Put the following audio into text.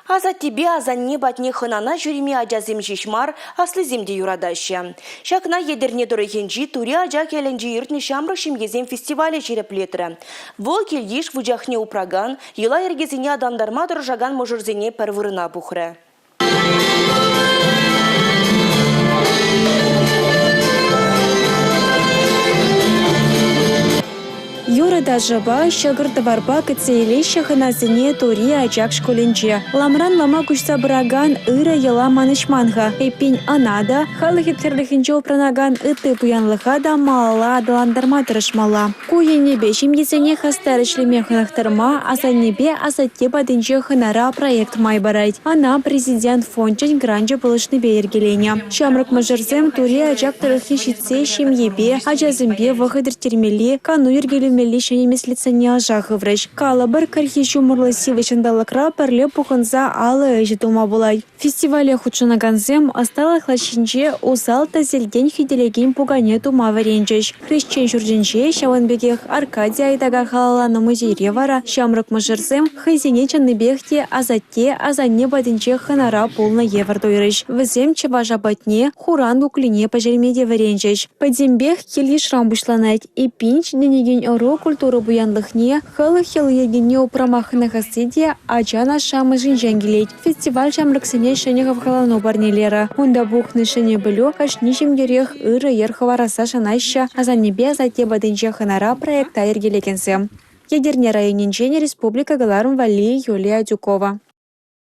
Асаттепе асанне патне хӑнана ҫӳреме ачасем ҫеҫ мар, аслисем те юратаҫҫӗ. Ҫакна Етӗрне тӑрӑхӗнчи Тури Ачак ялӗнче иртнӗ ҫамрӑк ҫемьесен фестивалӗ ҫирӗплетрӗ. Вӑл кил-йыш вучахне упракан, йӑла-йӗркесене аталантарма тӑрӑшакан мӑшӑрсене пӗр вырӑна пухрӗ. Юрӑ-ташӑпа, ҫӑкӑр-тӑварпа кӗтсе илеҫҫӗ хӑнасене Тури Ачак шкулӗнче. Ламран лама куҫса пыракан ырӑ йӑла манӑҫман-ха. Эппин, ӑна та, халӑх еткерлӗхӗнче упранакан ытти пуянлӑха та малалла аталантарма тӑрӑшмалла. Ку енӗпе ҫемьесене хастар ӗҫлеме хӑнӑхтарма «Асаннепе асатте патӗнче хӑнара» проект май парать. Ӑна Президент фончӗн гранчӗ пулӑшнипе йӗркеленӗ. Ҫамрӑк мӑшӑрсем Тури Ачак тӑрӑхне ҫитсе ҫемьепе, ачасемпе вӑхӑт ирттермелли, кану йӗркелемелли ҫӗнӗ меслетсене ӑша хыврӗҫ. Калӑпӑр, кӗрхи ҫумӑрлӑ сивӗ ҫанталӑкра пӗрле пухӑнса алӑ ӗҫӗ тума пулать. Фестивале хутшӑнакансем ӑсталӑх лаҫҫинче усал-тӗселтен хӳтӗлекен пукане тума вӗренчӗҫ. Хресчен ҫуртӗнче, ҫавӑн пекех Аркадий Айдака халалланӑ музейре вара ҫамрӑк мӑшӑрсем хӑйсене чӑннипех те асатте-асанне патӗнче хӑнара пулнӑ евӗр туйрӗҫ. Вӗсем чӑваш апатне, хуран куклине пӗҫерме те вӗренчӗҫ. Пӗтӗмпех кил-йышран пуҫланать. Эппин, ҫитӗнекен ӑру культура пуянлӑхне, халӑх йӑли-йӗркине упрама хӑнӑхасси те ачан ашшӗ-амӑшӗнчен килет. Фестиваль ҫамрӑксене ҫӗнӗ хавхалану парнелерӗ. Унта пухнӑ ҫӗнӗ пӗлӳ кашни ҫемьерех ырӑ йӗр хӑварасса шанаҫҫӗ асаннепе асатте патӗнче хӑнара проекта йӗркелекенсем. Етӗрне районӗнчен республика кӑларӑм валли Юлия Адюкова.